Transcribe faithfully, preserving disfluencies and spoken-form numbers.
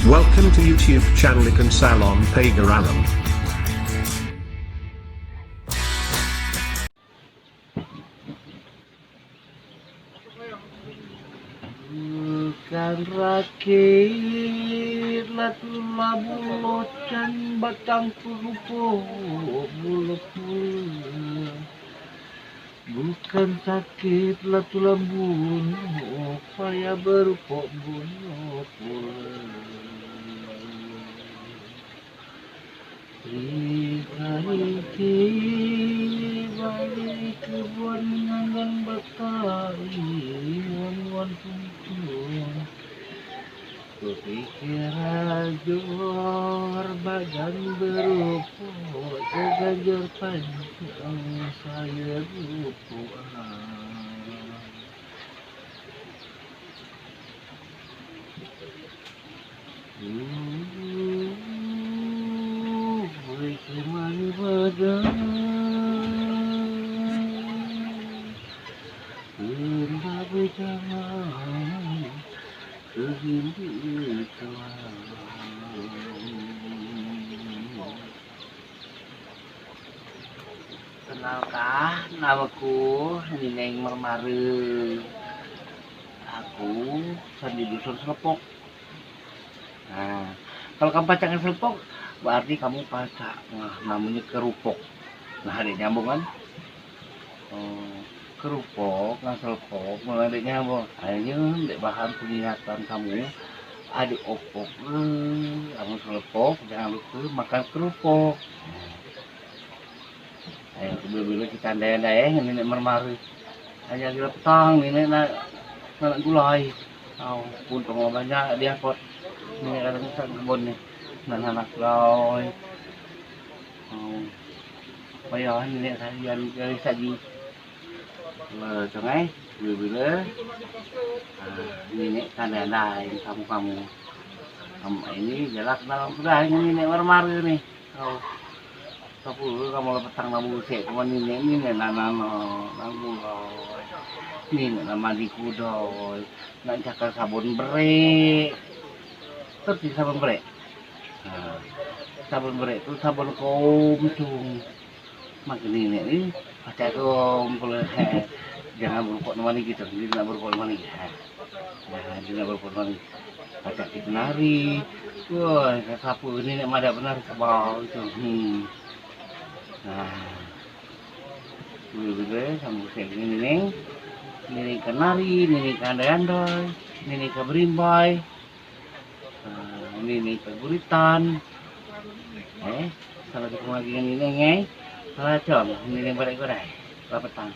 Welcome to YouTube channel Ikan Salon Pagar Alam. Bukan rakit la tulah bulut, dan batang kerupuk bulut pula. Bukan sakit la tulah bunuh, payah berupuk bunuh pula. Rikari balik kebun ngangan batai wan-wan puntung. Kupikir ajur badan berupuk, keganjur panjang saya rupuk. Oi, kemari badan, enda bejangan, kehindi tuan. Kenalka, namaku Nineng Marmara. Aku asal di dusun Selepok. Nah, kalau kamu pacak ngasal pok, berarti kamu pacak ngasal namanya kerupuk. Nah, ade nyambung kan? Oh, kerupuk, ngasal pok, malah ade nyambung. Ayo, dek bahan pengingatan kamu, ade opok, eh, kamu selepok, jangan lupa makan kerupuk. Ayo, bila-bila kita andai-andai, eh, Nineng Marmara. Hanya bila petang, Nineng nak, nak gulai. Au, pun tengah banyak dia kot. Nineng kadang sak kebun ni. Nak, nak, nak gulai. Au. Payah Nineng seharian dari saji. Lah, tengah, eh, bila-bila. Ah, Nineng andai-andai, kamu-kamu. Am, ini jelas dalam sudah, ini Nineng Marmara ni. Au. Sapu kamu la petang nak busek, kamu Nineng, Nineng nak nano, nak gulai. Nineng nak mandi kudai. Nak cakar sabun berek. Ngerti sabun berek? Ha. Sabun berek tu sabun koum cung. Makin Nineng ni, pacak koum pula. Jangan berupuk nama ni kita, kita nak berupuk nama ni. Ha. Nah, dia nak berupuk nama ni. Pacak kita nari. Wah, sapu Nineng madah penari kebal tu. Hmm. Nah. Bila-bila, sama saya dengan Nineng. Nineng ke nari, Nineng ke andai-andai, Nineng ke berimbai. Ah, Nineng ke guritan. Eh, kalau ketemu lagi dengan Nineng, eh. Kalau com, Nineng balik kedai. Lah petang.